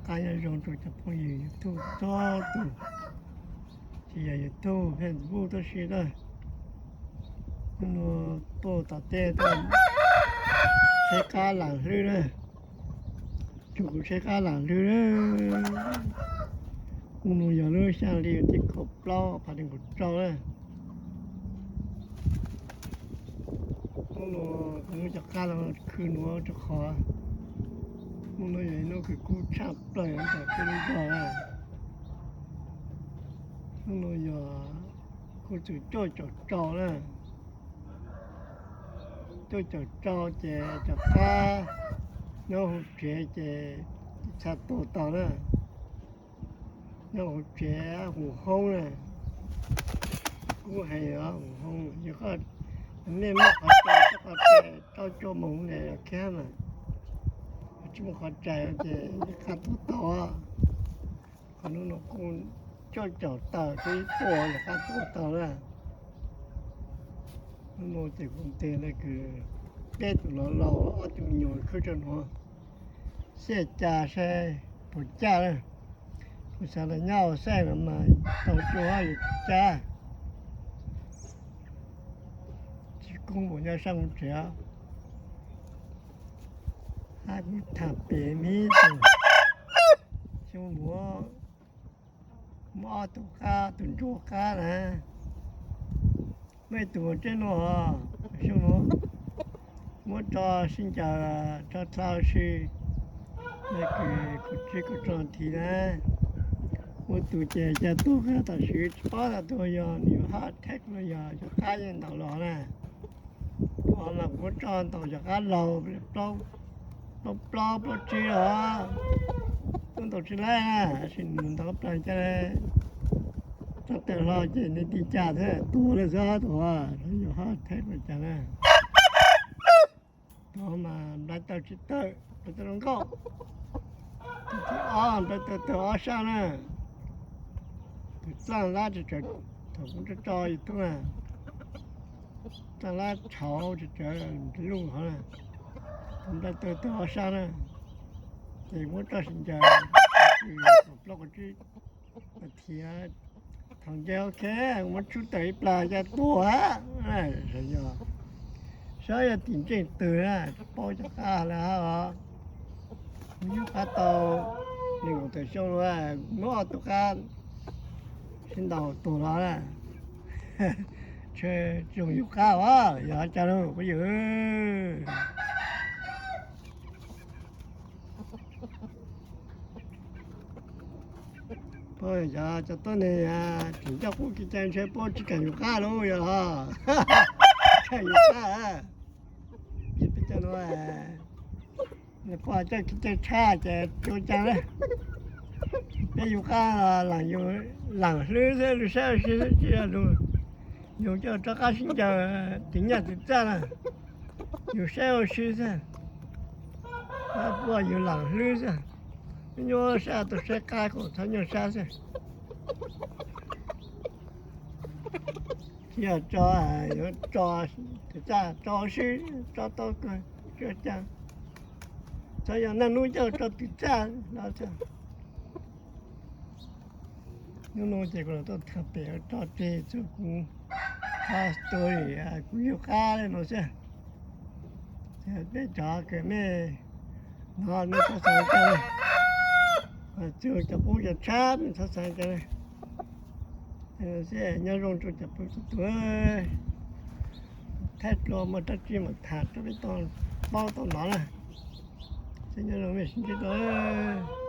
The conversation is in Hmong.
qab nyob zoo rau cov phooj ywg YouTube txhua tus, tsis yog YouTube, Facebook tab sis na. Hnub no tuaj tom tej saib qab lam hlwb na, tsuas kuv saib qab lam hlwb na. Hnub no yog lub xya hli tim kaum plaub phav nees nkaum rau na. Hnub no kuv muab cov qab los khwb nuav rau qhov hnub no yog ib hnub kws kub tshaj plaws ntawm peb lub zog na. Hnub no yog kub txug cuaj caum rau na. Cuaj caum rau ces cov qab nyob hauv tsev ces tsis txhaj tua tau na. Nyob hauv tsev hum hoob na, kub heev os, hum hoob. Yog nej muaj qhov txaj, qhov txaj rau cua moos ne los kiag mas, tsis muaj qhov txaj ces yeej qab tua tau. Qhov hnub no kuj cuaj caum tawm, kuj ib puas los qab tua tau na. Hnub no ces kuv ntes na kws peb tug laus laus ob tug me nyuam khwb rau nuav, xyaj ca saib puas caj na. Kuv xav tas nyob hauv xyaj no mas tau cuaj yim caj. Tsis kub mus nyob sab hauv tsev. Hab kuv tham pem miv tug xyoo nuav muab ob tug qab, tug ntsuag qab na, muaj ib tug tseb nuav, xyoo nuav muab tso sib ncaws tso dlhau si, na kws kaum tsib kaum rau nas this na. Muaj tug ces ca tuag qab tam sim tsis paub tas tuag yog nws yuav heart attack los yog cov qab yeej ntaus los na. Ua mas kuv muab tso ntaus cov qab laug plaub plaub plaub tsib los, tuaj ntaus tsis laib na, tab sis nws ntaus plaws cas tso taws hlo ces nws tig cas thiab tuag lawm xwb, tuag yog heart attack los cas na. Tuag mas nplai taws tsis tawm, nplai taws zoo nkauj. Tus thib ob nplai taws tawg ob sab na. Tus txaj lab tseem tsawv, thaum kuv tso tso YouTube na, txaj lab tshauv tseem tsawv luj hov na. Tus nplai taws tawg ob sab na, ces muab tso sib ncaws kaum plaub kaum tsib nas this. Thaum ncaws ok, muab tshub tawm ib plag ca tuag. Yog, saib yog tim ntseej twg na, tsis paub cov qab lawm hab os. Kuv yug qab tau nees nkaum tawm xyoo los, muab ob tug qab sib ntaus tuag los na. Tsis zoo yug qab os, yog cas lauj phooj ywg. Puab yog cov tuab neeg tseem coj qub kev cai ntshe puab tsis kam yug qab lauj yog. Tsis kam yug qab. Peb cov nuav, puab coj kev cai tshaj ces tsis ua cas na. Peb yug qab, laam hlwb xwb, lug saib ua si xwb, tsis yog lug yug coj rov qab sib ncaws tiv nyaj tiv txaj na. Yug saib ua si xwb, puab yug laam hlwb xwb. Nyuaj sab tau saib qab kom txhob nyuaj sab xwb. Tsis yog tso, yuav tso, tso si, tso tau kawg, tsis ua cas. Txhob yog naj nub coj tso tiv txaj no. Nub nua ces kuv los tuaj tham pem tso tseg txug kuv qhov story kuv yug qab le no xwb. Peb cov kws mej no mej txhob xaav cas, txug cov qub cov tshab mej txhob xaav cas. Nyob zoo rau cov phooj ywg txhua tus, thaij dlua muaj dlaab tsi mam tham rau peb tau paub tau nov na. Nyob zoo mej sib ntsib dua.